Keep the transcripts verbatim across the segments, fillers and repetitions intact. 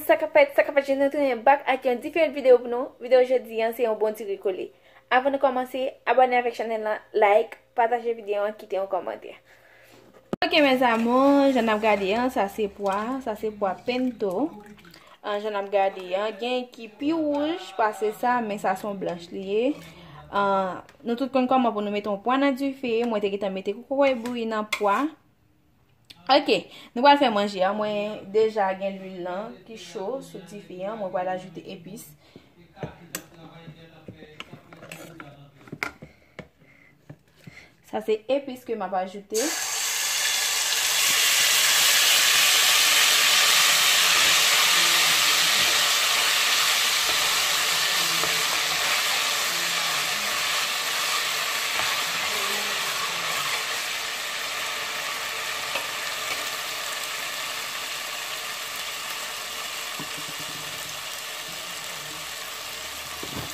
Sa k ap fèt, sa k ap fèt, je nou tounen back ak yon diferan videyo pou nou. Videyo jodi an se yon bon diri kole. Avan nou kòmanse, abòne avèk chanèl lan, like, pataje videyo an, kite yon kòmantè. Ok mes amours, jan n ap gade an, sa se pwa, sa se pwa pento. An, jan n ap gade an, gen ki pi wouj pase sa, men sa se yon blanch li ye. An, nou tout konn kòman pou nou mete yon pwa nan dife, mwen te gentan mete kokoye bouyi nan pwa. Ok, nou pral fè manje an. Mwen deja gen lwil lan ki cho sou dife an. Mwen pral ajoute epis. Sa se epis ke m ap ajoute.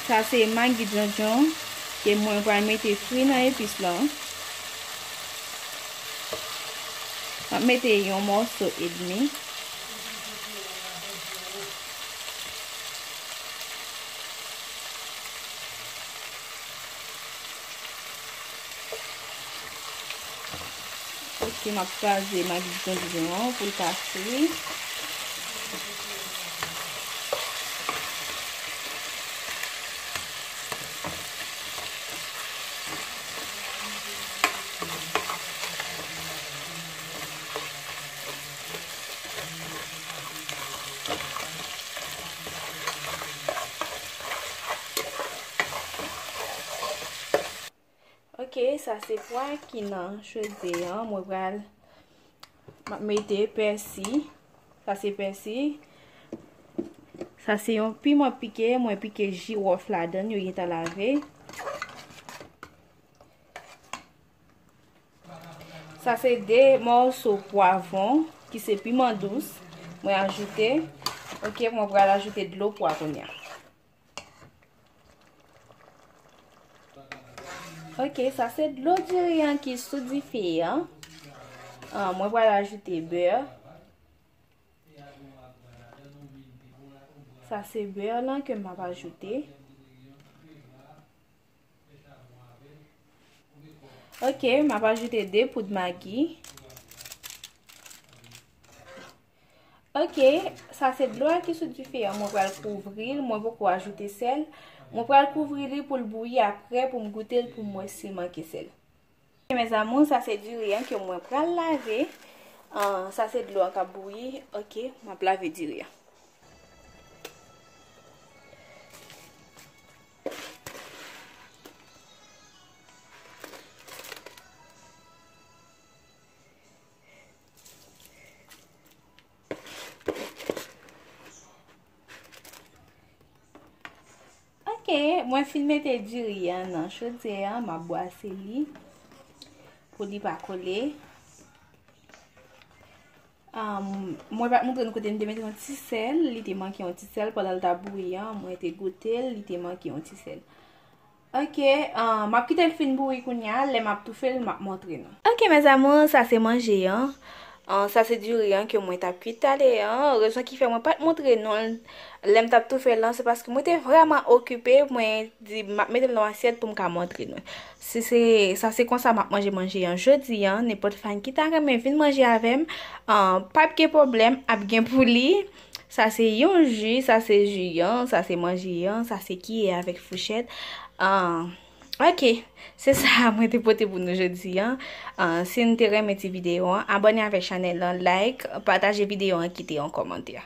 Sa se magi djondjon ke mwen pral mete fri nan epis lan. M ap mete yon mòso edmi. Ok, m ap kraze magi djondjon an pou l ka fri. Ok, sa se pwa ki nan chodyè an. Mwen pral, m ap mete pèsi. Sa se pèsi. Sa se yon piman pike. Mwen pike jiwòf ladan l, yo gentan lave. Sa se de mòso pwavwon, ki se piman dous. Mwen ajoute. Ok, mwen pral ajoute dlo pwa kounye a. Ok, sa se dlo diri an ki sou dife an. Ah, mwen pral ajoute bè. Sa se bè lan ke m ap ajoute. Ok, m ap ajoute de poud magi. Ok, sa se dlo a ki sou dife an. Mwen pral kouvri l, mwen poko ajoute sèl. Mwen pral kouvri li pou l bouyi apre, pou m goute l, pou m wè si l manke sèl. Ok, mes amours, sa se diri an ke mwen pral lave. Ah, sa se dlo an k ap bouyi. Ok, m ap lave diri an. Ok, mwen fin mete diri an nan chodyè an, m ap bwase li pou li pa kole. Um, mwen pa t montre nou kote m te mete yon ti sèl, li te manke yon ti sèl pandan l t ap bouyi an, mwen te goute l, li te manke yon ti sèl. Ok, ah, m ap kite l fin bouyi kounye a, lè m ap toufe l, m ap montre nou. Ok, mes amours, sa se manje an. Ah, sa se diri an ke mwen t ap kwit talè an. Rezon ki fè mwen pa t montre nou l lè m t ap toufe l lan, se paske mwen te vrèman okipe, mwen di m ap mete l nan asyèt pou m ka montre nou. Se, se, sa se konsa m ap manje manje an jodi an. Nenpòt fan ki ta renmen vin manje avè m, ah, p ap gen pwoblèm, ap gen pou li. Sa se yon ji, sa se ji an, sa se manje an, sa se kiyè avèk fouchèt. Ah, ok, se sa mwen te pote pou nou jodi an. Ah, si n te renmen ti videyo an, abòne avèk chanèl lan, like, pataje videyo an, kite yon kòmantè.